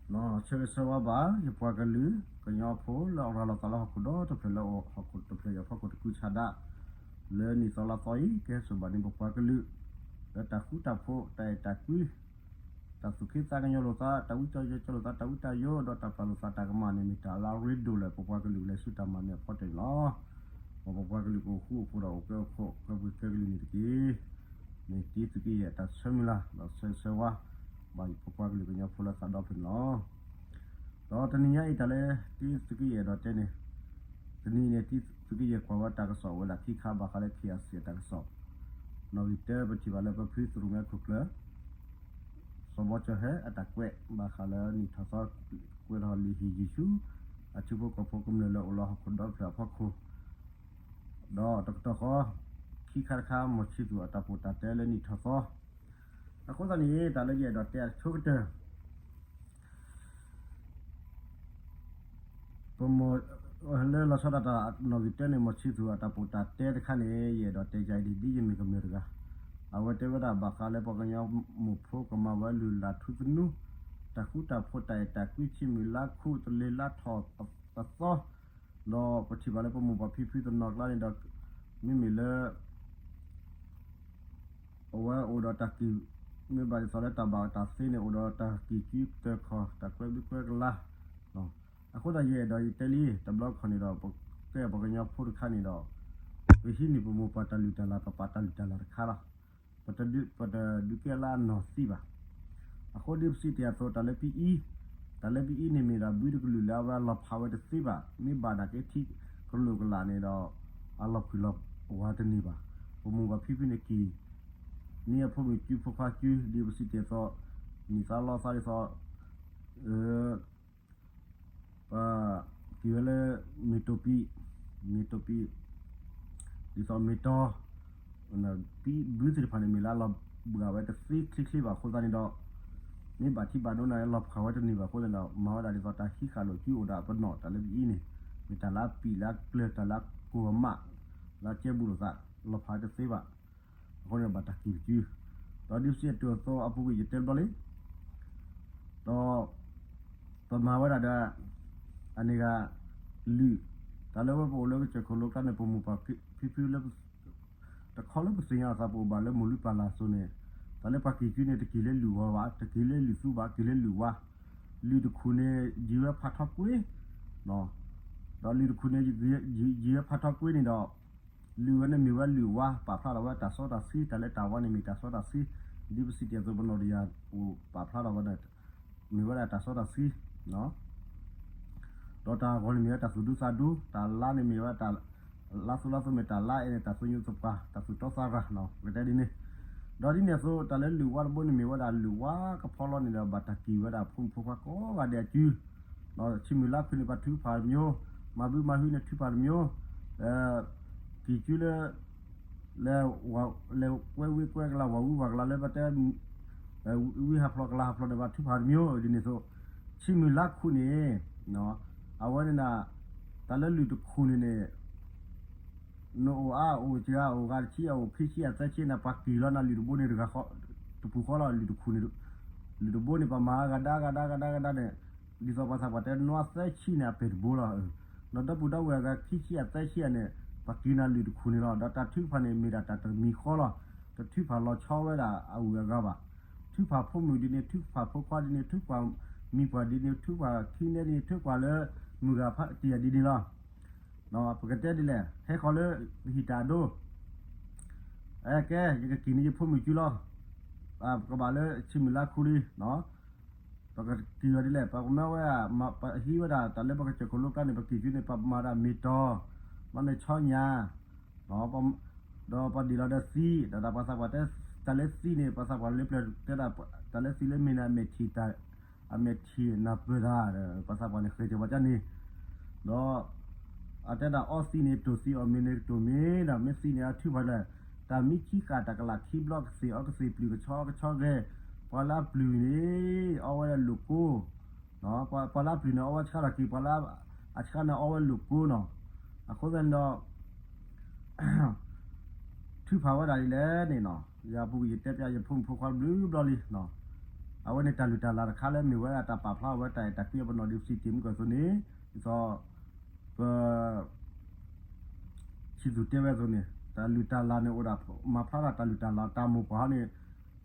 ဆၢဂ့ၤဆၢဝါဘၣ် ယပှၤကလုာ်ကညီဖိလၢအရၤလီၤသးလၢဟီၣ်ခိၣ်ဒီတဖျၢၣ်လၢအအိၣ်ဟီၣ်ခိၣ်တဖျၢၣ်အံၤအဖီခိၣ်တကုဆါဒၣ် လၢနံၣ်သီလါသီအံၤ ကဟဲစိာ်ဘၣ်န့ၢ်ပပှၤကလုာ် လၢတၢ်ဃူတၢ်ဖိး တၢ်အဲၣ်တၢ်ကွံ တၢ်သူၣ်ခ့သးကညီၤလိာ်သး တၢ်ဝံကၠီကၠီလိာ်သး တၢ်ဝံတၢ်ယိာ် ဒီးတၢ်ပျၢ်လိာ်သးတၢ်ကမၣ်န့ၣ် မ့ၢ်တၢ်လၢအရ့ဒိၣ်လၢ ပပှၤကလုာ်ကလဲၤဆူတၢ်မၤနၢၤအဖီတၢၣ်န့ၣ်လီၤ. မ်ပပှၤကလုာ်ကအိၣ်ဃူအိၣ်ဖိးဒီးအိၣ်ကဲအိၣ်ခိး ကဲပှ့ၤကဲကလံၤန့ၣ်တက့ၢ်. မ့ၢ်တံၤသုးက့ယဲၢ်အတၢ်ဆၢမုၢ်လၢ် ဒီးဆၢဂ့ၤဆၢဝါ ဘၣ်ယပပှၤကလုာ်ကညီဖိလၢသးဒီဖျၢၣ်န့ၣ်လီၤ. ဒီးတနံၤညါအံၤတၢ်လၢတံၤသုးက့ယဲၢ်အဲၣ်ဒိးတဲန့ၣ်, တနံၤအံၤန့ၣ် တံၤသုးက့ယဲၢ်ကွၢ်ဝဲတၢ်ကစီၣ်အိၣ်ဝဲဒၣ်ခံခါဘၣ်ဃးလၢ ခ့အစံၣ် အတၢ်ကစီၣ်, နီၣ်ဂံၢ်တၢပထံၣ်ဘၣ်လၢပဖုသရၣ်မဲခိၣ်ကျၢၢ် စီၤဘီကၠီဟဲအတၢ်ကွဲး ဘၣ်ဃးလၢနံၣ်ထီၣ်သီ ကွဲးထီၣ်လံာ်ဟ့ၣ်ယုၢ်ဆူ အထံဖိကီၢ်ဖိကမျၢၢ်လၢအိၣ်လၢဟီၣ်ခိၣ်ဒီဖျၢၣ်အဖီခိၣ်, ဒီးတကတီၢ်ဃီ ခံခါတခါ မီၤဆံသူၣ်အတၢ်ပီးတၢ်တဲလၢနံၣ်ထီၣ်သီ, အဃိသတးန့ၣ် တၢ်လၢယအဲၣ်ဒိးတဲအဆိကတၢၢ် ပမ့ၢ်လၢလီၤဆီဒၣ်တၢ်နီၣ်ဂံၢ်တၢန့ၣ် မီၤဆံသူၣ်အတၢ်ပီးတၢ်တဲတခါန့ၣ် ယအဲၣ်ဒိးတဲယၤအံၤဒ်ယမ့ၢ်ကမျၢၢ်တဂၤ, အဝဲတဲဝဲဒၣ်ဘၣ်ဃးလၢပှၤကညီမိၢ်ဖိကမၤဝဲလုၢ်လၢ်ထူသနူ, တၢ်ဃူတၢ်ဖိး တၢ်အဲၣ်တၢ်ကွံ ဆံမုၢ်လါခူ တလ့ၤလါထီၣ်အသီ, ဒီးပထံၣ်ဘၣ်လၢပမိၢ်ပၢ်ဖံဖုတနီၤကျါန့ၣ်ဒီး မ့မ့ၢ်လၢ အဝဲအိၣ်ဒီးတၢ်ကံၣ်, မ့ၢ်ဘၣ်ဒ်သိးလၢတၢ်ဘၣ်တၢ်သ့န့ၣ် အိၣ်ဒီးတၢ်ကံၣ်ကူတၢ်ခီၣ် တၢ်ကွဲဘုကွဲကလါ, အဃိသတးယအဲၣ်ဒိးယတဲလံ တဘျီခီၣ်န့ၣ်ဒီး ပကဲပှၤကညီဖိတခါန့ၣ်ဒီး ပဟံးန့ၢ်ပမိၢ်ပၢ်တၢ်လုၢ်တၢ်လၢ် ပပာ်တၢ်လုၢ်တၢ်လၢ်တခါလီၤ. ပတဒုးကဲလၢအနီၢ်သံဘၣ်. အဃိဒ်ပစံးတ့ၢ်အသိး တၢ်လၢပအံၤ, တၢ်လၢပအံၤန့ၣ်မ့ၢ်ဒၣ်ဘုတကလုာ်လၢအဝဲအလီၤဖးဝဲတသ့ဘၣ်. မ့ၢ်ဘၣ်ဒၣ်က့ထံကလိာ်ကလာ်န့ၣ်ဒီး အလီၤဖှံလီၤဝါတန့ၢ်ဘၣ်. ပမိၢ်ပၢ်ဖံဖုန့ၣ်ကံၣ်န့ၢ်အဖိမုၣ်ကုဖိခွါကု ဒ်ပစံးတ့ၢ်အသိး, နံၣ်သီလါသီဒ်သိး ပက့ၤဝဲလၢ မ့ၢ်တိာ်ပံး, မ့ၢ်တိာ်ပံး, ဒ်သိးမ့ၢ်တီ, ဘုသ့ၣ်တဖၣ်န့ၣ် မ့ၢ်လၢအလီၤဘှံးဝဲတသ့ချ့ချ့ဘၣ်အဃိသတးန့ၣ်ဒီး, မ့ၢ်ဘၣ်ထံဘၣ်ဒိန့ၣ် လီၤဖးဝဲတန့ၢ်ဘၣ်အဃိသတးဒီး မၤဝဲဒၣ်ဒ်သိးတၢ်ဟံးဃာ်လိာ်စုအိၣ်ဒၣ်ပနီၣ် တၢ်လၢပအံၤန့ၣ်, မ့ၢ်တၢ်လၢအပံာ်လၢအကျၢၤ တၢ်လၢအကိၢ်အမး, လၢအကဲဘူးလိာ်သး, လီၤဖးဝဲတသ့ဘၣ်. အဃိန့ၣ်ဘၣ်တၢ်ကံၣ်တစု, ဒီးဒ်ပစံးအတိၢ်အသိးအပူၤကွံာ်ယတဲဘျီလံ ဒီး ပမၤဝဲဒၣ်ဒီး အန့ၣ်ဂၤ လုၢ်, တၢ်လၢဝဲပအိၣ်လၢကစၢၢ်ခိၣ်လိကျါန့ၣ် ပမိၢ်ပၢ်ဖံဖုလၢ တခီလၢပသ့ၣ်ညါအသး ပအိၣ်ဘၣ်လၢမိၢ်လုၢ်ပၢ်လၢ်အစိၤန့ၣ်, တၢ်လၢပှၤကံၣ်စုန့ၣ် တက့ၤလၢလုၢ်ဝီဘၣ်, တက့ၤလၢလုၢ်သူဘၣ်, က့ၤလၢလုၢ်ဝါ, လုၢ်တခူၣ်န့ၣ် ယံၤဝဲဖးထီကွ့, ဒီးလုၢ်တခူၣ်န့ၣ် ယံၤဝဲဖးထီကွ့န့ၣ်ဒီး လုၢ်ဝဲန့ၣ်မ့ၢ်ဝဲလုၢ်ဝါ ပာ်ဖျါထီၣ်ဝဲတၢ်စီတၢ်ဆှံ, တၢ်လၢတၢ်ဝါန့ၣ်မ့ၢ်တၢ်စီတၢ်ဆှံ, ဒ်ပစံးတ့ၢ်အသိး ပနီၣ်တယၢ်အိၣ်ပာ်ဖျါထီၣ်ဝဲန့ၣ် မ့ၢ်ဝဲဒၣ်တၢ်စီတၢ်ဆှံ ဒီးတၢ်ဂီၤန့ၣ်မ့ၢ်ဝဲတၢ်သူၣ်ဒူသးဒူ, တၢ်လါန့ၣ်မ့ၢ်ဝဲတၢ် လါသူလါသီမ့ၢ်တၢ်လါအဲၣ်န့ၣ် တၢ်သူၣ်ညိၣ်သပှၢ် တၢ်သူၣ်တီသးရၤ ပကတဲဒ်န့ၣ်, ဒီးဒ်န့ၣ်အသိး တၢ်လၢလုၢ်ဝါတဘိန့ၣ်မ့ၢ်ဝဲဒၣ်လုၢ်ဝါကဖီလီၤန့ၣ်ဒီး ဘၣ်တၢ်ကံၣ်ဝဲဒၣ်ဖိမုၣ်ဖိခွါကိးဂၤဒဲးအစု, ဒီးဆံမုၢ်လါခူန့ၣ် ပှၤထုကဖၣ်တမံၤ, မၤဘုမၤဟုန့ၣ်ထုကဖၣ်တမံၤ, ကံၣ်စုလၢ လဲၤကွဲဝံကွဲကလၤ ဝၤဝံဝၤကလၤလၢပတဲ ဝံဟးဖျိးကလၤဟးဖျိးန့ၣ် ပှၤထုကဖၣ်တမံၤ ဒ်န့ၣ်အသိး, ဆံမုၢ်လါခူန့ၣ် အဝဲန့ၣ် တၢ်လၢလုၢ်တခူၣ်န့ၣ်န့ၣ် နအိၣ်အါအိၣ်စှၤ အိၣ်ဂၤတဆံ အိၣ်ခံဆံ အသၢဆံန့ၣ် ပှၤကံၣ်လီၤနၤလုၢ်တဘိန့ၣ်တဂၤ တပူၤဃီလီၤ လုၢ်တခူၣ်န့ၣ်, လုၢ်တဘိန့ၣ် ပှၤမၤဂၤဒၣ်ဂၤဒၣ်ဂၤဒၣ်ဂၤဒၣ်န့ၣ်, ဒ်သိးပှၤသးပှၢ်တဲ နွံသၢဆံန့ၣ် အပဲာ်တဘိလီၤ. ဒီးဒီပုၢ်ဒီဝဲၢ်အဂၤခံဆံအသၢဆံန့ၣ် ပှၤကံၣ်နၤလုၢ်တခူၣ်န့ၣ်လီၤ. ဒီးတၢ်ထုကဖၣ်န့ၣ် မ့ၢ်ဒၣ်တၢ်တမံၤဃီလီၤ. တထုကဖၣ်လီၤဆီဝဲဒၣ်အဂုၤအဂၤဘၣ်. ထုကဖၣ်ဖိမုၣ်ဒ်န့ၣ် ထုကဖၣ်ဖိခွါဒ်န့ၣ် ထုကဖၣ်မံၤပှၢ်ဒ်န့ၣ် ထုကဖၣ်ခံနဲဒ်န့ၣ် ထုကဖၣ်လၢမုၢ်ဂၤဖးတံၢ်ယၤဒ်န့ၣ်လီၤ. ပကတဲဒ်လဲၣ် ဟဲဃီၤလၢပဟံၣ်တၢ်အဒိ, အဲ ကဲ ယကကံၣ်န့ၢ်ယဖိမုၣ်စုလီၤ. ပကဘၣ်လၢဆံမုၢ်လါခူလံ, ပကကံၣ်အီၤဒ်လဲၣ် ပကမၢဝဲ ပဟံးဝဲဒၣ်တၢ်လၢပကစၢၢ်ခိၣ်လိကျါန့ၣ် ပကံၣ်စုန့ၣ် ပမၤဒၣ်မ့ၢ်တီၤ, မၤန့ၢ်ဆီညါ ဒီးပဒ့ၣ်လီၤဒီးသံ, ဒီးတၢ်ပှၤသးပှၢ်တဲ တၢ်လၢသံန့ၣ် ပှၤသးပှၢ်လၢပျၢၤတဲဒၣ် တၢ်လၢသံလၢမ့ၢ်န့ၣ် အမဲာ်ထံၣ်တၢ်, အမဲာ်ထံၣ်နၢ်ပၢၢ်တၢ်, ပှၤသးပှၢ်န့ၣ် ဃဲၤက့ၤပှၤကန့ၣ်, ဒီး အတဲဒၣ်အီသံးန့ၣ် တိၢ်သံးအီၣ်မ့ၤန့ၣ် ကတိၢ်မ့ၤဒီး မ့ၢ်သံးန့ၣ် အထုကဖၣ်လဲၣ်, တၢ်မံခံဃာ်တၢ်ကလးခံဘျီကသ့ၣ်အီကသ့ၣ်ပျုၢ်ကဆီကဆီဂဲၤ, ပှၤလၢအပျုၢ်န့ၣ် အီဝဲဒၣ်လိာ်ကိ, ပှၤလၢအပျုၢ်န့ၣ် အီဝဲဆှါထီၣ်က့ၤ, ပှၤလၢအဆှါန့ၣ် အီဝဲလိာ်ကိနီၤ, အဃိသတးန့ၣ်ဒီး ထုကဖၣ်ဝဲဒၣ်ဒ်လဲၣ်န့ၣ်နီၤ, ယၤပူၤကွံာ်ယတဲပျးယဖိမုၣ်ဖိခွါဘျုးဘျီလံနီၤ, အဝဲန့ၣ်တၢ်လုၢ်တၢ်လၢ်တခါလၢမ့ၢ်ဝဲဒၣ်တၢ်ပာ်ဖျါအီၤဝဲတၢ်အဲၣ်တၢ်ကွံအပနီၣ်ဒ်ပစံးတ့ၢ်မုၢ်ကီၢ်အသိးန့ၣ်, ဒ်သိး ပ ဆံးသူၣ်တဲဝဲအသိးန့ၣ် တၢ်လုၢ်တၢ်လၢ်န့ၣ်အိၣ်ဒၣ် မၤဖျါထီၣ်တၢ်လုၢ်တၢ်လၢ် တၢ်မိၢ်ပှၢ်ဟီန့ၣ်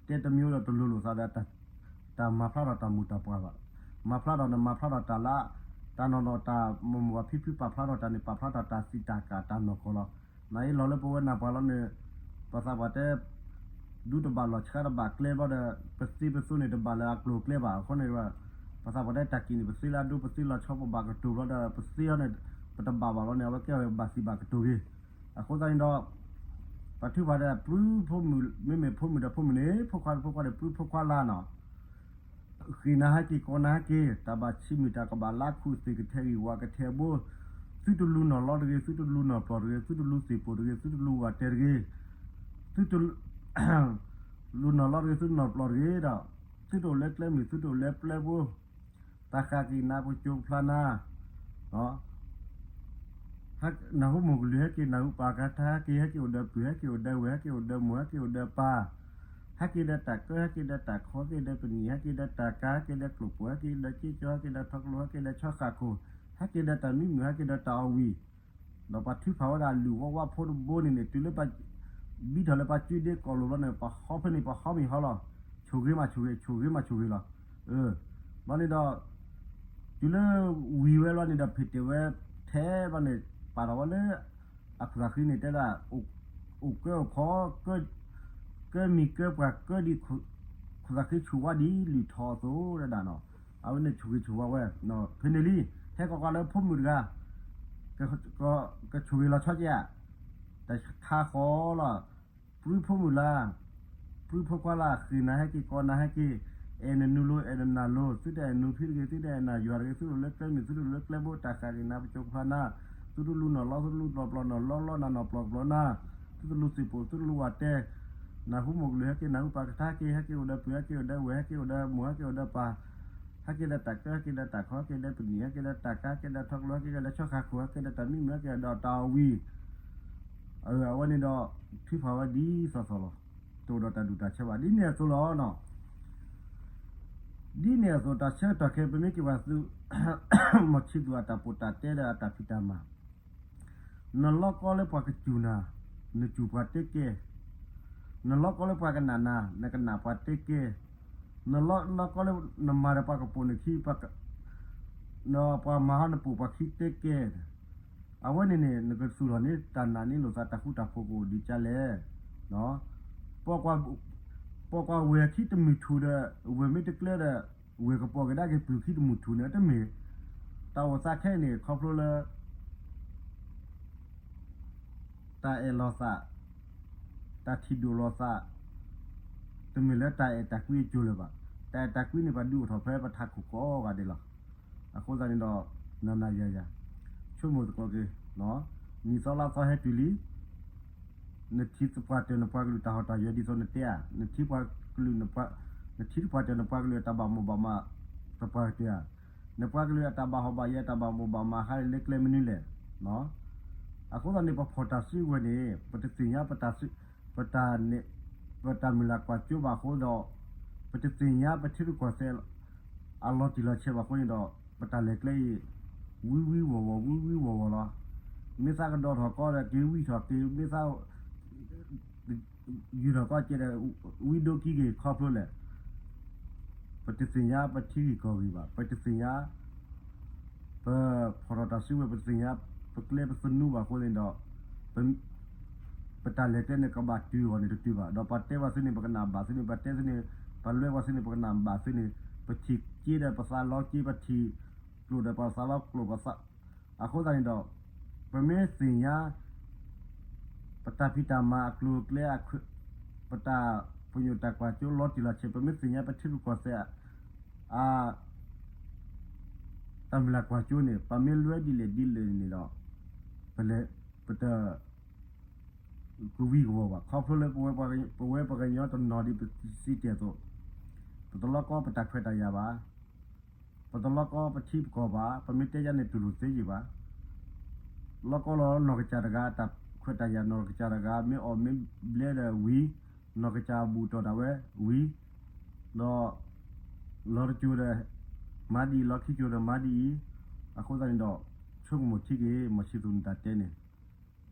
တဲတမံၤဒီးတလိၤလိာ်သးဒီး တၢ်မၤဖျါထီၣ်တၢ်မိၢ်တၢ်ပှၢ်ဘၣ်. မၤဖျါထီၣ်န့ၣ် မၤဖျါထီၣ်တၢ်လၢ တၢ်နီၢ်နီၢ်တၢ်မိၢ်မိၢ်ပှၢ်ဖံဖုပာ်ဖျါထီၣ်တၢ်န့ၣ် ပာ်ဖျါထီၣ်တၢ်သံတၢ်ကၢ်တၢ်နီၢ်ကီၢ်လီၤ. နအံၤလီၤလၢပဝဲနၢ်ပှၤလီၤန့ၣ် ပသးပှၢ်တဲ ဒူတဘၣ်လီၢ်ဆှါတဘၣ်ကျဲဘျီဒီး ပသ့ပသိန့ၣ်တဘၣ်လၢအကျိၤအကျဲဘၣ်. အဃိန့ၣ် ပသးပှၢ်တဲတၢ်ကံၣ်န့ၣ် ပသ့လၢအဒိ ပသ့လီၤဆီ ပဘၣ်ကတိၤဘျီဒီး ပသ့အီၤန့ၣ် ပတဘၣ်ဘၣ်လီၤန့ၣ် အဝဲကဲဝဲဘၣ်သံဘၣ်ကတိၤဂ့ၤ. အဃိသတးန့ၣ်ဒီး ပှၤထုကဖၣ်ဒီး ပြုဖိမုၣ် မ့မ့ၢ်ဖိမုၣ်ဒီးဖိမုၣ်န့ၣ် ဖိခွါဖိခွါဒီး ပြုဖိခွါလၢနီၤ ဃ့ၢ်နၤဟဲက့ၤ ကိးနၤဟဲက့ၤ တၢ်ဘၣ်ဆံးမုၢ်တၢ်ကဘၣ်လါခူၣ်သ့ၣ် ကထဲးဂံၢ်ဝးကထဲးဘိ, သုတလူၤနီၢ်လီတဂ့ၤ သုတလူၤနီၢ်ပျီၢ်တဂ့ၤ သုတလူၤသ့ၣ်ပိၢ်တဂ့ၤ သုတလူၤဝၢ်တဲတဂ့ၤ, သုတ လူၤနီၢ်လီတဂ့ၤ သုတနီၢ်ပျီၢ်တဂ့ၤဒီး သုတအိၣ်လၢကျဲမုၢ် သုတအိၣ်လၢပျဲဘိ, တၢ်ဃၣ်က့ၤနၤ ပကၠိကဖျါနၤ နၢ်ဟူမိၢ်ကလုၢ်ဟဲက့ၤ နၢ်ဟူပၢ်ကထါဟဲက့ၤ ဟဲက့ၤအိၣ်ဒီးပုၢ် ဟဲက့ၤအိၣ်ဒီးဝဲၢ် ဟဲက့ၤအိၣ်ဒီးမိၢ် ဟဲက့ၤအိၣ်ဒီးပၢ်, ဟဲက့ၤဒီးတၢ်ကၢ ဟဲက့ၤဒီးတၢ်ခီ ဟဲက့ၤဒီးပနံာ် ဟဲက့ၤဒီးတၢ်ကါ ဟဲက့ၤဒီးကျိၣ်ပိၢ် ဟဲက့ၤဒီးက့ကၠီ ဟဲက့ၤဒီးထီကလိ ဟဲက့ၤဒီးဆီဃာ်ခိၣ်, ဟဲက့ၤဒီးတၢ်မံမုာ် ဟဲက့ၤဒီးတၢ်အီၣ်ဝံၤ ဒီးပှၤထုကဖၣ်ဝဲဒၣ်လုၢ်ဝီဝါဖိတဘိန့ၣ်န့ၣ် တုၤလၢပ ဘံထီၣ်လၢပှၤစုဒ့ကီၢ်လိၤလီၤန့ၣ် ပှၤဟီဖဲန့ၣ် ပှၤဟီမ့ၢ်ဟီလီၤ. ဆိၣ်ဂ့ၤမးဆိၣ်ဂ့ၤ ဆိၣ်ဂ့ၤမးဆိၣ်ဂ့ၤလီၤ. ဘျီန့ၣ်ဒီး တုၤလၢဝံၤဝဲလီၤန့ၣ်ဒီး ဖ့ၣ်တဲာ်ဝဲထဲဘျီန့ၣ် ပာ်ထီၣ်ဝဲလၢ အခိၣ်သးဃံန့ၣ်တဲဒၣ် အိၣ်ကၢအိၣ်ခီ ကၢမံၤကၢပှၢ်ကၢဒ် ခိၣ်သးဃံဆူၣ်ဝါဒ်လုၢ်ထီၣ်အသိးဒၣ်နီၤ. အဝဲန့ၣ်ဆိၣ်ဂ့ၤဆိၣ်ဝါဝဲ ဖဲန့ၣ်လံ ဟဲကီးကီးလၢဖိမုၣ်တဂၤ ကဆိၣ်ဂ့ၤလီၤဆီကဲဧါ တခါဃီလီၤ. ပြုဖိမုၣ်လၢ ပြုဖိခွါလၢ ဃ့ၢ်နၤဟဲက့ၤ ကိးနၤဟဲက့ၤ အဲၣ်နနူလိၤ အဲၣ်နနၢ်လိၤ သုတအဲၣ်နူဖံတဂ့ၤ သုတအဲၣ်နၢ်ယွၤတဂ့ၤ သုတအိၣ်လၢကျဲမုၢ် သုတအိၣ်လၢကျဲဘိ တၢ်ဃၣ်က့ၤနၤ ပကၠိကဖျါနၤ သုတလူၤနီၢ်လီ သုတလူၤနီၢ်ပျီၢ် နီၢ်လီလီ နၢ်နီၢ်ပျီၢ်ပျီၢ်နၤ သုတလူၤသ့ၣ်ပိၢ် သုတလူၤဝၢ်တဲ နၢ်ဟူမိၢ်ကလုၢ်ဟဲက့ၤ နၢ်ဟူပၢ်ကထါဟဲက့ၤ ဟဲက့ၤအိၣ်ဒီးပုၢ် ဟဲက့ၤအိၣ်ဒီးဝဲၢ် ဟဲက့ၤအိၣ်ဒီးမိၢ် ဟဲက့ၤအိၣ်ဒီးပၢ် ဟဲက့ၤဒီးတၢ်ကၢ ဟဲက့ၤဒီးတၢ်ခီ ဟဲက့ၤဒီးပနံာ် ဟဲက့ၤဒီးတၢ်ကါ ဟဲက့ၤဒီးထီကလိ ဟဲက့ၤဒီးဆီဃာ်ခိၣ် ဟဲက့ၤဒီးတၢ်မံမုာ် ဟဲက့ၤဒီးတၢ်အီၣ်ဝံၤ အဝဲန့ၣ်ဒီး ထုကဖၣ်ဝဲဒ်သိးသိးလီၤ. တအိၣ်ဒီးတၢ်ဒူၣ်တၢ်ဆၢဘၣ် ဒ်န့ၣ်အသိးလီၤ. ဒ်န့ၣ်အသိး တၢ်ဆၢကတီၢ်ခဲအံၤ ပမ့ၢ်က့ၤပှၤသု မီၤဆံသူၣ်အတၢ်ပိာ်တၢ်တဲဒီးအတၢ်ဖံးတၢ်မၤ နလီကီလၢပှၤကစူၢ်နၤ, နစူၢ်ပှၤတဲကဲ, နလီကီလၢပှၤကနၣ်နၤ, နကနၣ်ပှၤတဲကဲ, နလီကီလၢနမၤဒီးပှၤကပိာ်နခံ, ပှၤမၤဟီနပိာ်ပှၤခံတဲကဲ, အဝဲန့ၣ်န့ၣ် နကသူၣ်ထီၣ်န့ၢ်တၢ်နာ်န့ၢ်လိာ်သး တၢ်ဃူတၢ်ဖိးကအိၣ်ဒံးကလဲၣ်. ပိာ်ကွၢ်ဝဲၢ်ခံတမုၢ်ထူၣ်ဒီး ဝဲၢ်မ့ၢ်တကျဲဒီး ဝဲၢ်ကပိာ်ကဒါက့ၤပုၢ်ခံတမုၢ်ထူၣ်န့ၣ် တမ့ၢ် တၢ်အိၣ်သးခဲအံၤန့ၣ် ခီဖျိလၢ တၢ်အဲၣ်လိာ်သး, တၢ်ထံၣ်ဒိၣ်လိာ်သး, တမ့ၢ်လၢတၢ်အဲၣ်တၢ်ကွံအကျိၤလၢၤဘၣ်. တၢ်အဲၣ်တၢ်ကွံန့ၣ် ပှၤဒုးအိၣ်ထီၣ်ဖဲပထးခိၣ်ကိးဂၤဒဲးလီၤ. အဃိသတးန့ၣ်ဒီး နၤနၤယၤယၤ ဆိကမိၣ်သကိးက့ၤ, နံၣ်သီလါသီဟဲတုၤလံ နထံၣ်သပှၢ်တၢၢ်နပှၤကလုာ်တၢ်ဟီၣ်တၢ်ယၢၤဒ်သိးနတဲဧါ, နထံၣ်ပှၤကလုာ် နထံၣ်တပှၢ်တၢၢ်နပှၤကလုာ်အတၢ်ဘၣ်မိၣ်ဘၣ်မး သပှၢ်ကတၢၢ်ဧါ, နပှၤကလုာ်အတၢ်ဘၣ်ဟီၣ်ဘၣ်ယၢၤ အတၢ်ဘၣ်မိၣ်ဘၣ်မးဟါလၢကျဲမနုၤလဲၣ်. အဃိသတးန့ၣ် ပဖီၣ်တၢ်စုကဝဲၤန့ၣ် ပတသ့ၣ်ညါ ပတၢ်မုၢ်လၢ်ကွၢ်စိဘၣ်အဃိဒီး ပတသ့ၣ်ညါပထံရူၢ်ကီၢ်သဲး အလီၤတံၢ်လီၤဆဲးဘၣ်အဃိန့ၣ်ဒီး ပတၢ်လဲၤကျဲအံၤ ဝံဝံဝီၤဝီၤ ဝံဝံဝီၤဝီၤလီၤ. မ့ၢ်သးကဒီးထီၣ်ကီဒီး က့ၤဝံထီၣ်က့ၤ မ့ၢ်သး ယူၢ်ထီၣ်ကီကဲဒီး ဝံဒိၣ်ကံက့ၤခီဖျိလဲၣ်. ပတသ့ၣ်ညါပထံဂ့ၢ်ကီၢ်ဂ့ၢ်ဘၣ်, ပတသ့ၣ်ညါ ပဖီၣ်ထီၣ်တၢ်စုကဝဲၤ ပတသ့ၣ်ညါ ပကျဲပသနူဘၣ်အဃိန့ၣ်ဒီး ပတၢ်လဲၤကျဲန့ၣ် ကဘၣ်တုၤအဂီၢ်န့ၣ်တတုၤဘၣ်. ဒီးပှၤတဲပှၤသုန့ၣ် ပကနၣ်ဘၣ်သုန့ၣ်, ပှၤတဲသုန့ၣ် ပှၤလွဲပှၤသုန့ၣ် ပကနၣ်ဘၣ်သုန့ၣ်, ပထံၣ်က့ဒီးပသးလီက့, ပထံၣ်ကျိာ်ဒီးပသးလီကျိာ်, ပသး အဃိသတးန့ၣ်ဒီး ပမ့ၢ်သ့ၣ်ညါ ပတၢ်ဖံးတၢ်မၤအကျိၤအကျဲ ပတၢ်ပညိၣ်တၢ်ကွၢ်စိလီၤတံၢ်လီၤဆဲး, ပမ့ၢ်သ့ၣ်ညါပထံရူၢ်ကီၢ်သဲး အ တၢ်မုၢ်လၢ်ကွၢ်စိန့ၣ် ပမ့ၢ်လွဲဒ်လဲၣ်ဒ်လဲၣ်န့ၣ်ဒီး ပလဲၤ ပတ ကဝံၤကဝီၤဘၣ်. ခီဖျိလၢပဝဲပှၤကညီတနီၤဒ်ပစံးတ့ၢ်အသိး, ပတလီကီပတၢ်ခွဲးတၢ်ယာ်ဘၣ်, ပတလီကီပထံပကီၢ်ဘၣ်, ပမ့ၢ်တဲယါန့ၣ်တူၢ်လိာ်သ့ယံာ်ဘၣ်. လီကီလီၤနီၢ်ကစၢ်တဂၤ တၢ်ခွဲးတၢ်ယာ်နီၢ်ကစၢ်တဂၤ မ့ၢ်အီၣ်မ့ၢ်ဘျဲဒီးဝံၤ, နီၢ်ကစၢ်အဘူၣ်တီၢ်ဒၣ်ဝဲဝံၤ, ဒီး လီၤတကၠိၤဒီး မၤဒ်အံၤ, လီၤခံကၠိၤဒီးမၤဒ်အံၤ, အဃိသတးန့ၣ်ဒီး ဆိကမိၣ်ထံက့ၤ မီၤဆံသူးနတၢ်တဲန့ၣ်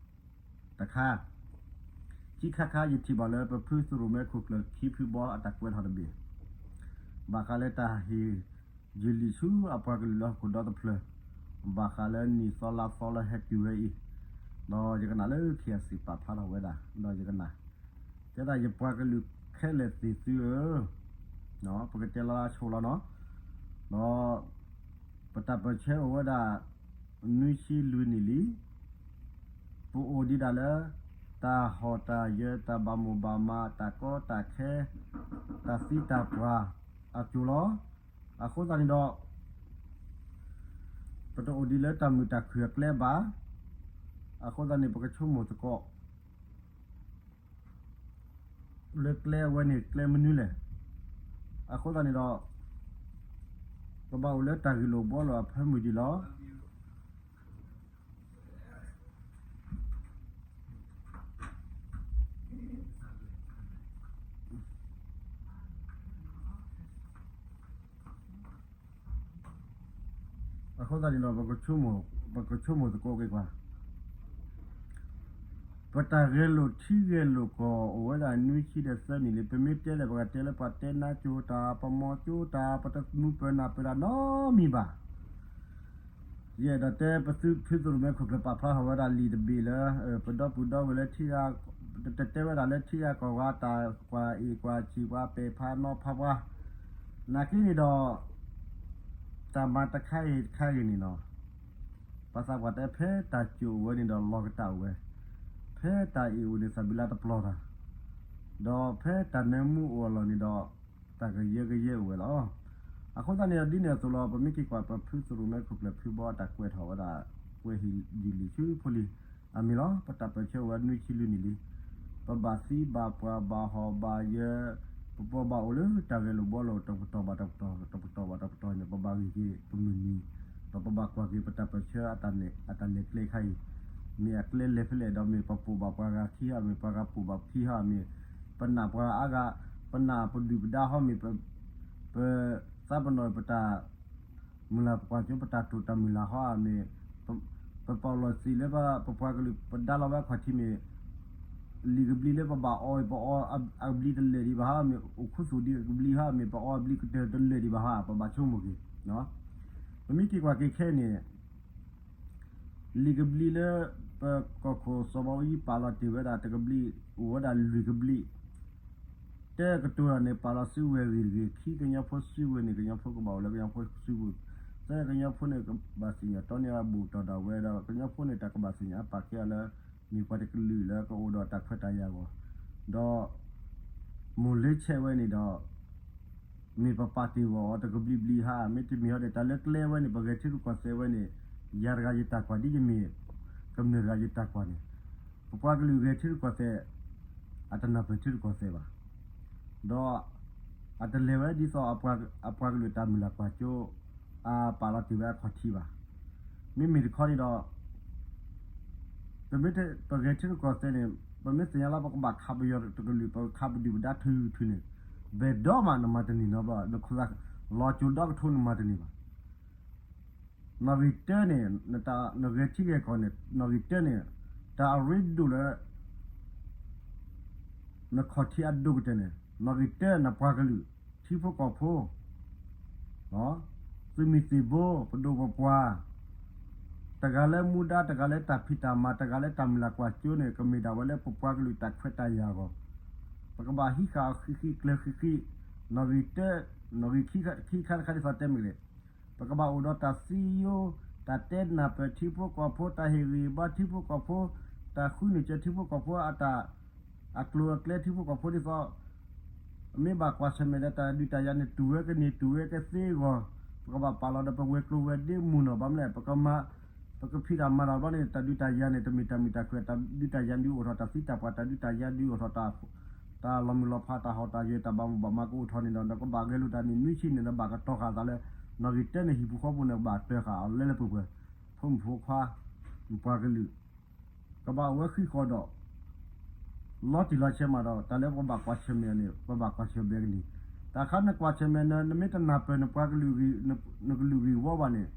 တခါ, ခံခါခါ ယထံၣ်ဘၣ်လၢပဖုသရိၣ်မဲခိၣ်ကျၢၢ်ခံဖုဘီအတၢ်ကွဲးထီၣ်တဘ့ၣ်, ဘၣ်ဃးလၢတၢ်ဟ့ၣ်ယုၢ်လံာ်ဆူအပှၤကလုာ်လၢဟီၣ်ခိၣ်ဒီတဖျၢၣ်, ဘၣ်ဃးလၢနံၣ်သီလါသီလၢဟဲတုၤဝဲအံၤ, ဒီးယကနၣ်လၢ KIC ပာ်ဖျါထီၣ်ဝဲဒၣ်, ဒီးယကနၣ်, တဲဒၣ်ယပှၤကလုာ်ခဲလၢာ်သ့ၣ်သုဧၢ, ပကတဲလီၤဆိလီၤနီၤ, ဒီး ပတၢ်ပၢၢ်ဆၢအိၣ်ဝဲဒၣ် နွံဆံလွံၢ်နံၣ်လံ, ပအိၣ်ဒံးဒၣ်လၢ တၢ်ဟီၣ်တၢ်ယၢၤ တၢ်ဘၣ်မိၣ်ဘၣ်မး တၢ်ကီတၢ်ခဲ တၢ်သံတၢ်ပှၢ်အစိၤလီၤ. အဃိသတးန့ၣ်ဒီး ပတအိၣ်ဒံးလၢတၢ်မုာ်တၢ်ခုၣ်အကျဲဘၣ်. အဃိသတးန့ၣ် ပကဆိကမိၣ်သကိး လၢကျဲအဝဲန့ၣ် ကျဲမနုၤလဲၣ်. အဃိသတးန့ၣ်ဒီး ပဘၣ်အိၣ်လၢတၢ်ဂ့ၢ်လိာ်ဘှီလိာ်အဖၢမုၢ်ဒံးလီၤ. အဃိသတးန့ၣ်ဒီး ပကဆိကမိၣ်သကိးက့ၤကွၢ် ပတၢ်ဂဲၤလိာ်ထံဂဲၤလိာ်ကီၢ်အိၣ်ဝဲဒၣ်နွံဆံဒီးသၢနံၣ်လံ. ပမ့ၢ်တဲလၢပှၤတဲလၢပှၤတဲနါကၠိတၢ်, ပမီၤကၠိတၢ်, ပတမူပၢၤနၢ်ပၢၤတၢ်နီတမံၤဘၣ်. ယအဲၣ်ဒိးတဲပသုဖုသရိၣ်မဲခိၣ်ကျၢၢ်ပာ်ဖျါထီၣ်ဝဲဒၣ်လံာ်တဘ့ၣ်လၢ ပဒီပုၢ်ဒီဝဲၢ်လၢထံဂၤ, တတဲဝဲဒၣ်လၢထံဂၤကီၢ်ဂၤတၢ်ကွၢ်အ့ၣ်ကွၢ်ဆံးပှၤပဲာ်ဖးနီၤဖးပှၤ, နာ်က့န့ၣ်ဒီး တၢ်မၤတခါအံၤတခါဂ့ၤန့ၣ်နီၤ ပှၤသးပှၢ်တဲဖဲတၢ်စူၢ်အိၣ်ဝဲန့ၣ်ဒီးလီၤကတၢ်အိၣ်ဝဲ, ဖဲတၢ်အ့ၣ်အိၣ်န့ၣ်သးဘံလါတပျီၤတၢ်, ဒီးဖဲတၢ်နၢမူအိၣ်အလီၢ်န့ၣ်ဒီး တၢ်ကယၢကယဲအိၣ်ဝဲလီၤ. အဃိသတးန့ၣ်ဒီးဒ်န့ၣ်အသိးလီၤ ပမ့ၢ်က့ၤကွၢ်ပဖုသရိၣ်မဲခိၣ်ကျၢၢ်ဖုဘီအတၢ်ကွဲးထီၣ်ဝဲဒၣ် ကွဲးဟ့ၣ်ယုၢ်လံာ်ဆူဖိလံၤအမံၤလီၤ. ပတၢ်ပၢၢ်ဆၢအိၣ်ဝဲနွံဆံလွံၢ်နံၣ်လံ. ပဘၣ်သံဘၣ်ပှၢ်ဘၣ်ဟီၣ်ဘၣ်ယၢၤ, ပပှၤဘၣ်အိၣ်လၢတၢ်ဂဲၤလိာ်ဘှီလိာ်တပတီၢ်ဘၣ်တပတီၢ်, တပတီၢ်ဘၣ်တပတီၢ်န့ၣ် ပဘၣ်ဂ့ၤက့ၤပမုၢ်နံၤ, ဒီးပဘၣ်ကွၢ်က့ၤပတၢ်ပၢၢ်ဆၢအတၢ်လဲၤကျဲခါအံၤ, မ့ၢ်အကျဲလဲၤဖဲလဲၣ်ဒီး မ့ၢ်ပပိာ်ဘၣ်ပှၤဂၤခံဟီ, မ့ၢ်ပှၤဂၤပိာ်ဘၣ်ခံဟီ, မ့ၢ်ပနာ်ပှၤအါဂၤ, ပနာ်ပဒုၣ်ပဒါဟီ, မ့ၢ် ပသးပ့ၤနီၣ်ပတၢ်မုၢ်လၢ်ကွၢ်စိ ပတၢ်တိာ်တၢ်မုၢ်လၢ်ဟီဧါ, မ့ၢ်ပ ပ policy လၢပပှၤကလုာ် ပဒါလီၤဝဲအခီၣ်ထံးမ့ၢ် လံာ်ကဘျံးလၢပဘၣ်အီ ပအီအဘျံးတလၢာ်ဒံးဘၣ်ဟီ, မ့ၢ်အိၣ်ခူသူၣ်ဒံးကဘျံးဟီ, မ့ၢ်ပအီအဘျံးကတၢၢ်တလၢာ်ဒံးဘၣ်ဟီ, ပဘၣ်ဆိကမိၣ်က့ၤ. ပမ့ၢ်က့ၤကွၢ်က့ၤခဲအံၤန့ၣ် လံာ်ကဘျံးလၢပကီၢ်ခိၣ်စီၤဘးအူကၠံပာ်လီၤတ့ၢ်ဝဲဒၣ်တကဘျံး အိၣ်ဝဲဒၣ်လွံၢ်ကဘျံး, တၢကတိၤတၢ်န့ၣ် ပာ်လီၤစုဝဲၤဂ့ၤတဂ့ၤ, ခံကညီဖိစုဝဲၤန့ၣ် ကညီဖိကဘၣ်အိၣ်လၢကညီဖိစုပူၤ, သၢကညီဖိန့ၣ် ကဘၣ်သ့ၣ်ညါတီန့ၢ်အဘူးတီၢ်ဒၣ်ဝဲဒီး ကညီဖိန့ၣ် တၢ်ကဘၣ်သ့ၣ်ညါအပာ်ကဲအီၤလၢ မ့ၢ်ပှၤတကလုာ်လၢကအိၣ်ဒီးတၢ်ခွဲးတၢ်ယာ်အဂီၢ်, ဒီး မိၢ်လၢဆဲးဝဲန့ၣ်ဒီး မ့ၢ်ပပာ်တ့ၢ်ဂီၤအီၤတကဘျံးဘျံးဟါ, မ့တမ့ၢ်ဟီဒီး တၢ်လၢကျဲဝဲန့ၣ် ပဂဲၤထံရူၢ်ကီၢ်သဲးဝဲန့ၣ် ယၤတဂၤယတၢ်ကွၢ်ဒ်ယမ့ၢ် ကမျၢၢ်တဂၤယတၢ်ကွၢ်န့ၣ် ပပှၤကလုာ်ဂဲၤထံရူၢ်ကီၢ်သဲး အတနၢ်ပၢၢ်ထံရူၢ်ကီၢ်သဲးဘၣ်. ဒီး အတလဲၤဝဲဒ်သိး အပှၤကလုာ်တၢ်မုၢ်လၢ်ကွၢ်စိ အပာ်လီၤတ့ၢ်ဝဲအခီၣ်ထံးဘၣ်. မ့မ့ၢ်တခီန့ၣ်ဒီး ပမ့ၢ်ပဂဲၤထံရူၢ်ကီၢ်သဲးန့ၣ် ပမ့ၢ်သ့ၣ်ညါလၢပကဘၣ်ခးပယီၤတကလုာ် ပခးပဒုၣ်ပဒါထုထုန့ၣ် ဘဲၣ်ဒီမးနမၤတန့ၢ်နီတဘျီ, နခိၣ်သးလီၤစိၤဒီကထိနမၤတန့ၢ်ဘၣ်. နီၣ်ဂံၢ်တၢန့ၣ် နဂဲၤထံဂဲၤကီၢ်န့ၣ် နီၣ်ဂံၢ်တၢန့ၣ် တၢ်အရ့ဒိၣ်လၢ နခီၣ်ထံးအဒိၣ်ကတၢၢ်န့ၣ် နီၣ်ဂံၢ်တၢနပှၤကလုာ် ထံဖိကီၢ်ဖိ သုးမုၢ်သံၣ်ဘိ ပဒိၣ်ပပှၢ် တဂၤလၢမူဒါ တဂၤလၢတၢ်ဖံးတၢ်မၤ တဂၤလၢတၢ်မုၢ်လၢ်ကွၢ်စိန့ၣ် ကမ့ၢ်ဒၣ်ဝဲလၢပပှၤကလုာ်တၢ်ခွဲးတၢ်ယာ်အဂီၢ်, ပကဘၣ်ဟံးဃာ်အီၤဃံးဃံးကျၢၤဃံးဃံး, နီၣ်ဂံၢ်တၢ နီၣ်ဂံၢ်ခံခါတခါတခါဒ်သိးတဲမ့ၢ်ဂ့ၤ, ပကဘၣ်အိၣ်ဒီးတၢ်စံယိ တၢ်တဲနၢ်ပၢၢ်ထံဖိကီၢ်ဖိ တၢ်ဟ့ၣ်ဂံၢ်ဘါထံဖိကီၢ်ဖိ, တၢ်ဃုနုာ်စၢၤထံဖိကီၢ်ဖိအတၢ် အကျိၤအကျဲထံဖိကီၢ်ဖိဒ်သိး မ့ၢ်ဘၣ်ကွၢ်ဆၢၣ်မဲာ်ဒီးတၢ်ဒုးတၢ်ယၤန့ၣ် တူၢ်ဝဲကန့ၢ်တူၢ်ဝဲကသ့အဂီၢ်, ပကဘၣ်ပာ်လီၤဒီးပဝဲၤကျိၤဝဲၤဒ့မုၢ်နီၢ်ဘၣ်မနုၤလဲၣ်, ပကမၤ ပကဖံးတၢ်မၤတၢ်ဘျီန့ၣ် တၢ်ဒုးတၢ်ယၤန့ၣ် တမ့ၢ်တၢ်မုာ်တၢ်ခုၣ် တၢ်ဒုးတၢ်ယၤဒုးအိၣ်ထီၣ်တၢ်သံတၢ်ပှၢ် တၢ်ဒုးတၢ်ယၤဒုးအိၣ်ထီၣ်တၢ် တၢ်လီၤမုၢ်လီၤဖး တၢ်ဟီၣ်တၢ်ယၢၤ တၢ်ဘၣ်မိၣ်ဘၣ်မးကအိၣ်ထီၣ်န့ၣ်ဒီး နကဘၣ်ဂဲၤလိာ်တၢ်န့ၣ် နွံဆံန့ၣ် နဘၣ်ကတီၤဃာ်သးလၢ နီၣ်ဂံၢ်တၢန့ၣ် ဟံၣ်ပူၤဃီပူၤန့ၣ် ကဘၣ်တၢၤဃာ်အီၤလၢလၢပှဲၤပှဲၤ, ဖိမုၣ်ဖိခွါ ပှၤကလုာ် ကဘၣ်အိၣ်ဝဲဃံးဃီဒီး လီၤတံၢ်လီၤဆဲးမးဒီး တၢ်လၢပဘၣ်ကွၢ်ဆၢၣ်မဲာ်န့ၣ် ပဘၣ်ကွၢ်ဆၢၣ်မဲာ်ကန့ၣ် တၢ်ခါနကွၢ်ဆၢၣ်မဲာ် နမ့ၢ်တနၢ်ပၢၢ်နပှၤကလုာ်ဂ့ၢ်, နကလုာ်ဂ့ၢ်ဝီဘၣ်န့ၣ်,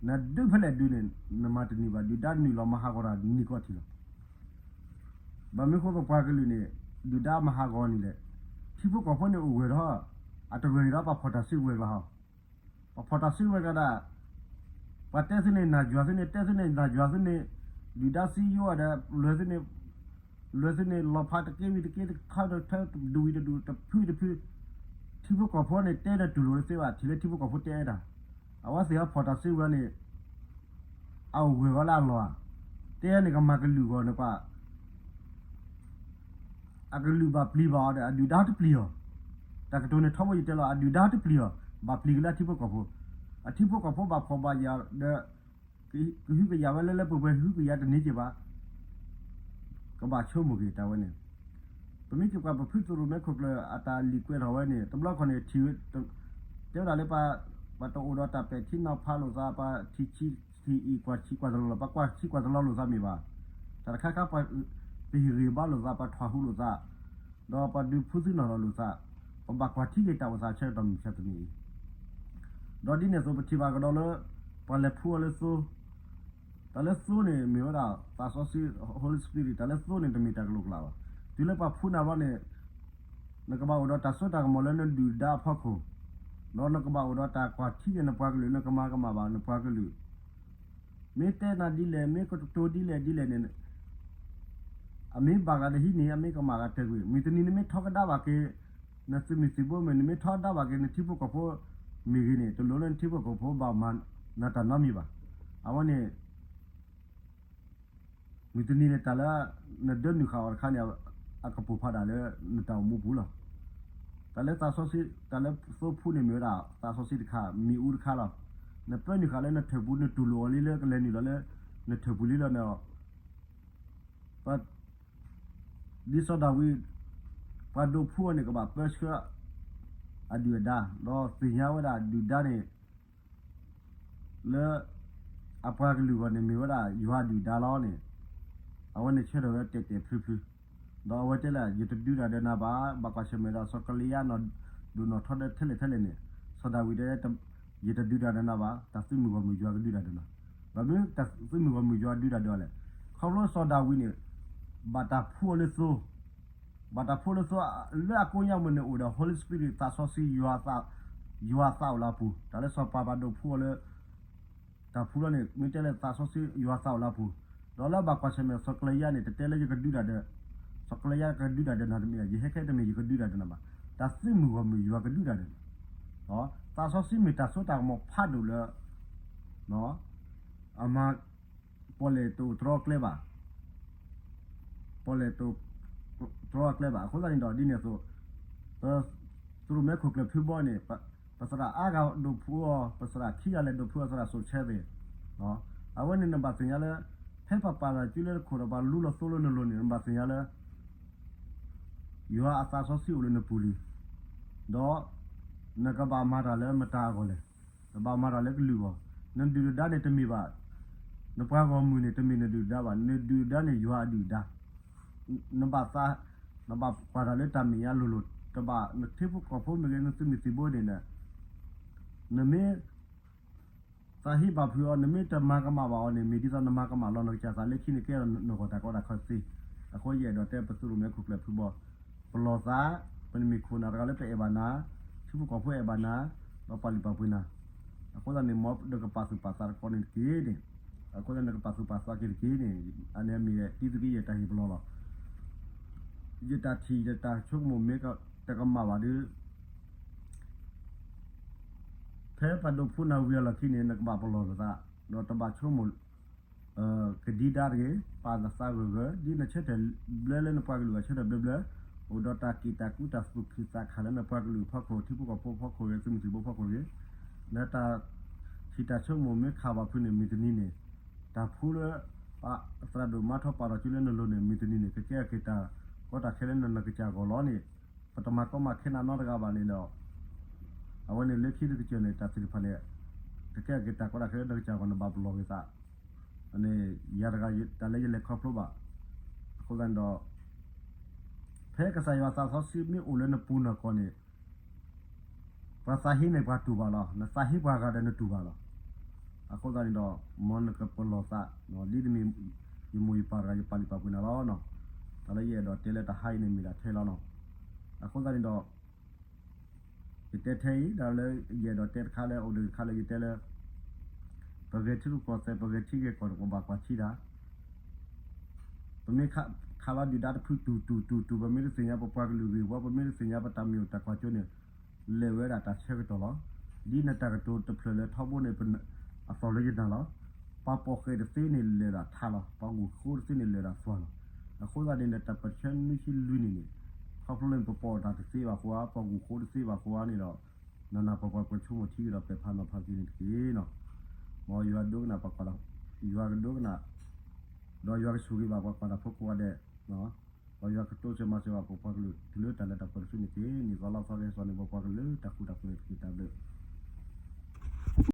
နဒုးဖဲလဲၣ်ဒုးန့ၣ် နမၤတန့ၢ်ဘၣ်, ဒုၣ်ဒါနုာ်လီၤမၤဟးဂီၤတၢ်နံၤကီၢ်ထံးလီၤ. ဘၣ်မနုၤဃိပပှၤကလုာ်န့ၣ် ဒုၣ်ဒါမၤဟးဂီၤန့ၣ်လဲၣ်. ထံဖိကီၢ်ဖိန့ၣ်အိၣ်ဂၢၢ်ဒီး အတဂၢၢ်အံၤဒီးပှၤဖီၣ်တၢ်စုကဝဲၤကျါဟီ, ပှၤဖီၣ်တၢ်စုကဝဲၤကျါဒၣ် ပှၤတဲသုန့ၣ် နၢ်ယွၤသုန့ၣ်, တဲသုန့ၣ် နၢ်ယွၤသုန့ၣ်, ဒုၣ်ဒါစံယိဒီး လွဲသုန့ၣ်, လွဲသုန့ၣ် လီၤဖးတက့ၢ်ဝံၤတက့ၢ်, တထၢတထၢ, တဒူဝံၤတဒူ, တဖုတဖု, ထံဖိကီၢ်ဖိန့ၣ် တဲဒီးတူၢ်လိာ်တသ့ဘၣ်, ထံၣ်လၢထံဖိကီၢ်ဖိတဲဝဲဒၣ်, အဝဲသ့ၣ်အဖီၣ်တၢ်စုကဝဲၤန့ၣ် အအိၣ်ဂၢၢ်ဝဲလၢအလီၢ်ဧါ, တဲန့ၣ်ကမၤကလုာ်ဂီၢ်န့ၣ်ကွၢ် အကလုာ်ဘၣ်ပျံၤဘၣ်အီၤဒီး အဒုၣ်ဒါတပျံၤအီၤ, တၢ်ကတိၤန့ၣ်ထီဘိယတဲလီၤ အဒုၣ်ဒါတပျံၤအီၤ, ဘၣ်ပျံၤက့ၤလၢအထံဖိကီၢ်ဖိ, အထံဖိကီၢ်ဖိဘၣ်ဖှီၣ်ဘၣ်ယာ်ဒီး ကဟုကယာ်ဝဲလၢလၢပှဲၤပှဲၤ ဟုကယာ်တန့ၢ်က့ၤဘၣ်, ကဘၣ်ဆိကမိၣ်က့ၤတၢ်ဝဲန့ၣ်, ပမ့ၢ်က့ၤကွၢ်ပဖုသရိၣ်မဲခိၣ်ကျၢၢ်အတၢ်လံာ်ကွဲးထီၣ်ဝဲန့ၣ် တဘျီခီန့ၣ် ထံၣ်ဝဲ တဲဝဲဒၣ်လၢ ပှၤတအိၣ်ဒီးတၢ်ပဲာ်ထံနီၤဖးလိာ်သး ပှၤထံၣ်ဆံးထံၣ်အံၤ ကွၢ်ဆံးကွၢ်တလီၤလီၤ ပှၤကွၢ်ဆံးကွၢ်တလီၤလိာ်သးမ့ၢ်ဘၣ်, တၢ်တခါခါ ပဟ့ၣ်ဂံၢ်ဘါလိာ်သး ပှၤထွဲဟူလိာ်သး ဒီးပှၤဒုးဖုသုနီၢ်လီၤလိာ်သး, ပဘၣ်ကွၢ်ထံက့ၤတၢ်အိၣ်သးဆၢကတီၢ်မုၢ်ဆါတနံၤအံၤ, ဒီးဒ်န့ၣ်အသိး ပထံၣ်ဘၣ်ကဒီးလၢ ပှၤလဲၤဖှူအီၤလၢသိ, တၢ်လၢသိန့ၣ်မ့ၢ်ဝဲဒၣ် သးစီဆှံ Holy Spirit, တၢ်လၢသိန့ၣ်တမ့ၢ်တၢ်ကလိာ်ကျါဘၣ်, တုၤလၢပှၤဖှူနၤဘျီန့ၣ် နကဘၣ်အိၣ်ဒီးတၢ်စိတၢ်ကမီၤလၢနဒုၣ်ဒါအဖီခိၣ်, ဒီးနကဘၣ်အိၣ်ဒီးတၢ်ကွၢ်ထံက့ၤနပှၤကလုာ် နကမၤကမၣ်ဘၣ်နပှၤကလုာ်, မ့ၢ်တဲနၤဒ်လဲၣ် မ့ၢ်ကတိၤဒ်လဲၣ်ဒ်လဲၣ်န့ၣ် အမ့ၢ်ဘၣ်ဂၤတဟံးန့ၣ် အမ့ၢ်ကမၣ်ဂၤတဂ့ၤ, မုၢ်တနံၤနမ့ၢ်ထီကဒါဘၣ်က့ၤ နသုးမုၢ်သံၣ်ဘိမ့ၢ် နမ့ၢ်ထီဒါဘၣ်က့ၤနထံဖိကီၢ်ဖိမ့ၢ်ဂ့ၤန့ၣ် တလိၣ်လၢနထံဖိကီၢ်ဖိဘၣ်မၤနၤတၢ်နီတမံၤဘၣ်. အဝဲန့ၣ် မုၢ်တနံၤန့ၣ် တၢ်လၢနဒၢနုာ်ဃာ်အီၤတခါန့ၣ် အကပိာ်ဖးဒၣ်လၢနတၢ်အိၣ်မူပူၤလီၤ. တၢ်လၢသးစီဆှံ တၢ်လၢသိဖှူန့ၣ်မ့ၢ်ဝဲဒၣ် သးစီဆှံတခါ မ့ၣ်အူတခါလီၤ. နပၢနုာ်ဃာ်လၢနထၢၣ်ပူၤ နတူၢ်လိာ်အီၤလံလၢကလဲၤနုာ်လီၤလၢ နထၢၣ်ပူၤလံလီၤန့ၣ် ဒ်စီၤဒၤဝံး ပှၤဒိးဖှူအီၤန့ၣ် ကဘၣ်ပၢဆှၢအဒုၣ်အဒါ ဒီးသ့ၣ်ညါဝဲဒၣ်ဒုၣ်ဒါန့ၣ် လၢ အပှၤကလုာ်ဂီၢ်န့ၣ် မ့ၢ်ဝဲဒၣ်ယွၤအဒုၣ်အဒါလီၤန့ၣ် အဝဲန့ၣ်ဆၢထၢၣ်ဝဲတဲာ်တဲာ်ဖျုဖျု ဒီးအဝဲတဲလၢ ယတဒုးတၢ်ဒီးနၤဘၣ်, ဘၣ်ကွၢ်ဆၢၣ်မဲာ်ဒီး စီၤကလံယါ ဒိၣ်နီၣ်ထီဒီးထဲလဲၣ်ထဲလဲၣ်န့ၣ် စီၤဒၤဝံးတဲ ယတဒုးတၢ်ဒီးနၤဘၣ်, တၢ်သုးမုၢ်ဂီၢ်မုၢ်ယွၤကဒုးတၢ်ဒီးနၤ. ဘၣ်မနုၤတၢ်သုးမုၢ်ဂီၢ်မုၢ်ယွၤဒုးတၢ်ဒီးလဲၣ်. ခီဖျိစီၤဒၤဝံးန့ၣ် ဘၣ်တၢ်ဖှူအီၤလၢသိ ဘၣ်တၢ်ဖှူလၢသိ လၢအကိးညါမ့ၢ်န့ၣ်အိၣ်ဒီး Holy Spirit သးစီဆှံ ယွၤသးအိၣ်လၢအပူၤ, တၢ်လၢစီၤပၤဘၣ်ဒိးဖှူအီၤလၢ တၢ်ဖှူလီၤန့ၣ် မ့ၢ်တဲလၢသးစီဆှံယွၤသးအိၣ်လၢအပူၤ, ဒီးလၢဘၣ်ကွၢ်ဆၢၣ်မဲာ်စီၤကလံယါန့ၣ် တတဲလၢယကဒုးတၢ်ဒီး, စီၤကလံယါကဒုးတၢ်ဒီးနၤတမ့ၢ်, ယဟဲခဲတမ့ၢ်ယကဒုးတၢ်ဒီးနၤဘၣ်, တၢ်သုးမုၢ်ဂီၢ်မုၢ်ယွၤကဒုးတၢ်ဒီးနၤ. သးစီဆှံမ့ၢ်တၢ်စိတၢ်ကမီၤဖးဒိၣ်လၢ အမၤ ပီၣ်လဲၣ်တအိၣ်တြီအကျဲဘၣ်, ပီၣ်လဲၣ်တအိၣ်တြီအကျဲဘၣ်. အဃိသတးန့ၣ်ဒီးဒ်န့ၣ်အသိး ပသရိၣ်မဲခိၣ်ကျၢၢ်ဖုဘီန့ၣ် ပသရၣ်အါဂၤဒိးဖှူအီၤ, ပသရၣ်ခံဂၤလဲၣ်ဒိးဖှူအီၤသရၣ်စိၤဆၢသ့ၣ်, အဝဲန့ၣ်နဘၣ်သ့ၣ်ညါလၢ ဖဲပပာ်တၢ်စုလၢနခိၣ်ဒီးပှၤလူလီၤသိလၢနလိၤန့ၣ် နဘၣ်သ့ၣ်ညါလၢ ယွၤအသးစီဆှံအိၣ်လၢနပူၤလံ, ဒီးနကဘၣ်မၤတၢ်လၢမတၤအဂီၢ်လဲၣ်, နဘၣ်မၤတၢ်လၢကလုာ်အဂီၢ်, နဒုၣ်နဒါန့ၣ်တမ့ၢ်ဘၣ်, နပှၤဂီၢ်မုၢ်န့ၣ် တမ့ၢ်နဒုၣ်နဒါဘၣ်, နဒုၣ်နဒါန့ၣ်ယွၤအဒုၣ်အဒါ, နဘၣ်သး, နဘၣ်ကွၢ်တၢ်လၢတၢ်မဲာ်ညါလိၤလိၤ, တဘၣ်နထံဖိကီၢ်ဖိမ့ၢ်ဂ့ၤ နသုးမုၢ်သံၣ်ဘိန့ၣ်, နမ့ၢ် သးဟ့ဘၣ်ဖုးအီၤ နမ့ၢ်တမၤကမၣ်ဘၣ်အီၤန့ၣ် မ့ၢ်ဒ်သိးနမၤကမၣ်လီၤနကစၢ်သးလၢခံန့ၣ် ကဲထီၣ်နဂီၢ်တၢ်ကီတၢ်ခဲသ့. အဃိယအဲၣ်ဒိးတဲပသရိၣ်မဲခိၣ်ကျၢၢ်ဖုဘီ, ပလီၢ်သး, ပမ့ၢ်ခိၣ်နၢ်တဂၤလၢပအဲၣ်ဘၣ်နၤ, ထံဖိကီၢ်ဖိအဲၣ်ဘၣ်နၤ, ဒီးပာ်လုၢ်ပာ်ပှ့ၤနၤ, အဃိသတးန့ၣ် မ်နကပာ်သူၣ်ပာ်သးတကီန့ၣ်တက့ၢ်န့ၣ်, အဃိသတးနကပာ်သူၣ်ပာ်သးက့ၤတက့ၢ်န့ၣ်, အန့ၣ်မ့ၢ်တံသုးက့ယဲၢ်တၢ်ဟ့ၣ်ပလီၢ်လီၤ. ယတၢ်ထံၣ်ယတၢ်ဆိကမိၣ်မ့ၢ်တကမၣ်ဘၣ်ဒီး ဖဲပှၤဒိးဖှူနၤဝံၤအလီၢ်ခံန့ၣ် နကဘၣ်ပလီၢ်လိာ်သး, ဒီးတဘၣ်ဆိကမိၣ် ကဒံဒါတဂ့ၤ, ပာ်သးဂၢၢ်ဂၢၢ်, ဒ်နဆၢထၢၣ်ဘျၢလၢနပှၤကလုာ်အဂီၢ်ဆၢထၢၣ်ဘျၢဘျၢ, အိၣ်ဒီးတၢ်က့ၣ်တၢ်ကူတၢ်သူၣ်ခုသးခုလၢနပှၤကလုာ်အဖီခိၣ် ထံဖိကီၢ်ဖိဖီခိၣ်ဂ့ၤ, သုးမုၢ်သံၣ်ဘိဖီခိၣ်ဂ့ၤ, နတၢ်ထံၣ်တၢ်ဆိကမိၣ်မ့ၢ်ခးဘၣ်ဖုးန့ၣ် မုၢ်တနံၤန့ၣ်, တၢ်ဖှူလၢ သရၣ်ဒိၣ်မါထီၣ်ပာ်ထီၣ်စုလၢနလိၤန့ၣ် မုၢ်တနံၤန့ၣ် ကကဲထီၣ်က့ၤတၢ်ကီတၢ်ခဲလၢနကစၢ်အဂီၢ်လီၤန့ၣ်, ပတမၤကီမၤခဲနၤနီတဂၤဘၣ်န့ၣ်ဒီး အဝဲန့ၣ်လၢခံနကစၢၢ်န့ၣ် တၢ်သ့ၣ်တဖၣ်န့ၣ် ကကဲထီၣ်က့ၤတၢ်ကီတၢ်ခဲလၢနကစၢ်အဂီၢ် နဘၣ်ပလီၢ်က့ၤသး, န့ၣ် ယၤတဂၤတၢ်လၢယလဲၤခီဖျိဘၣ်. အဃိသတးန့ၣ်ဒီး ဖဲကစၢ်ယွၤသးစီဆှံမ့ၢ်အိၣ်လၢနပူၤနီၢ်ကီၢ်န့ၣ်, ပှၤသးဟ့န့ၣ်ပှၤတူၢ်ဘၣ်လီၤ. နသးဟ့ပှၤဂၤဒီးနတူၢ်ဘၣ်လီၤ. အဃိသတးန့ၣ်ဒီး မ်နကပလီၢ်သး ဒ်တမ့ၢ် ယမိၢ်ယပၢ်တဂၤ ယပာ်လုၢ်ပာ်ပှ့ၤနၤလီၤ. တၢ်လၢယအဲၣ်ဒိးတဲလၢတဟါအံၤန့ၣ် မ့ၢ်ဒၣ်ထဲလီၤနီၤ. အဃိသတးန့ၣ်ဒီး ယတဲထဲအံၤ တၢ်လၢယအဲၣ်ဒိးတဲတခါလၢ အိၣ်ဒၣ်တခါလၢယတဲလၢ ပဂဲၤထံရူၢ်ကီၢ်သဲး ပဂဲၤထံဂဲၤကီၢ်န့ၣ် ပဘၣ်ကွၢ်ထံတၢ် ပမ့ၢ်ခးလီၤဒုၣ်ဒါတဖုတူၢ်တူၢ်တူၢ်တူၢ် ပမ့ၢ်တသ့ၣ်ညါပပှၤကလုာ်ဂ့ၢ်ဝီ ပမ့ၢ်တသ့ၣ်ညါပတၢ်မ့ၢ်အိၣ်တၢ်ကွၢ်စိန့ၣ် လဲၤဝဲဒၣ်တၢ်ဆၢကတီၢ်လီၤ. ဒ်နတၢ်ကတိၤတဖျၢၣ်လၢထီဘိန့ၣ် အသီၣ်လၢယနၢ်လီၤ. ပှၤပိာ်ဃဲၣ်တသ့န့ၣ်လဲၤဒၣ်ထးလီၤ. ပှၤဂုာ်ဃိတသ့န့ၣ်လဲၤဒၣ်သွၣ်လီၤ. အဃိသတးန့ၣ် နတၢ်ပၢၢ်ဆၢနွံဆံလွံၢ်နံၣ်န့ၣ် ခီဖျိလၢပပိာ်တၢ်တသ့ဘၣ်ဃိဧါ ပှၤဂုာ်ဃိတသ့ဘၣ်ဃိဧါန့ၣ်ဒီး နနၢ်ပှၤပှၤကွဲးဆိကမိၣ်ထံကဒီးပဲာ်ဖးနီၤဖးက့ၤန့ၣ်တက့ၢ်နီၤ. မ်ယွၤဒိကနၣ်ပှၤကွၢ်တၢ် ယွၤကဒိကနၣ် ဒီးယွၤကဆိၣ်ဂ့ၤဘၣ်ပှၤကွၢ်တၢ်ဖိကိးဂၤဒဲး ဒီးယွၤကတိစၢၤမၤစၢၤဘၣ်ပပှၤကလုာ်တုၤလၢတၢ်လၢတၢ်ပှဲၤတစုန့ၣ်တက့ၢ်. နံၣ်သီလါသီကဟဲစိာ်န့ၢ် ပပှၤကလုာ်တၢ်ဃူတၢ်ဖိးန့ၣ်တက့ၢ်. တၢ်ဘျုး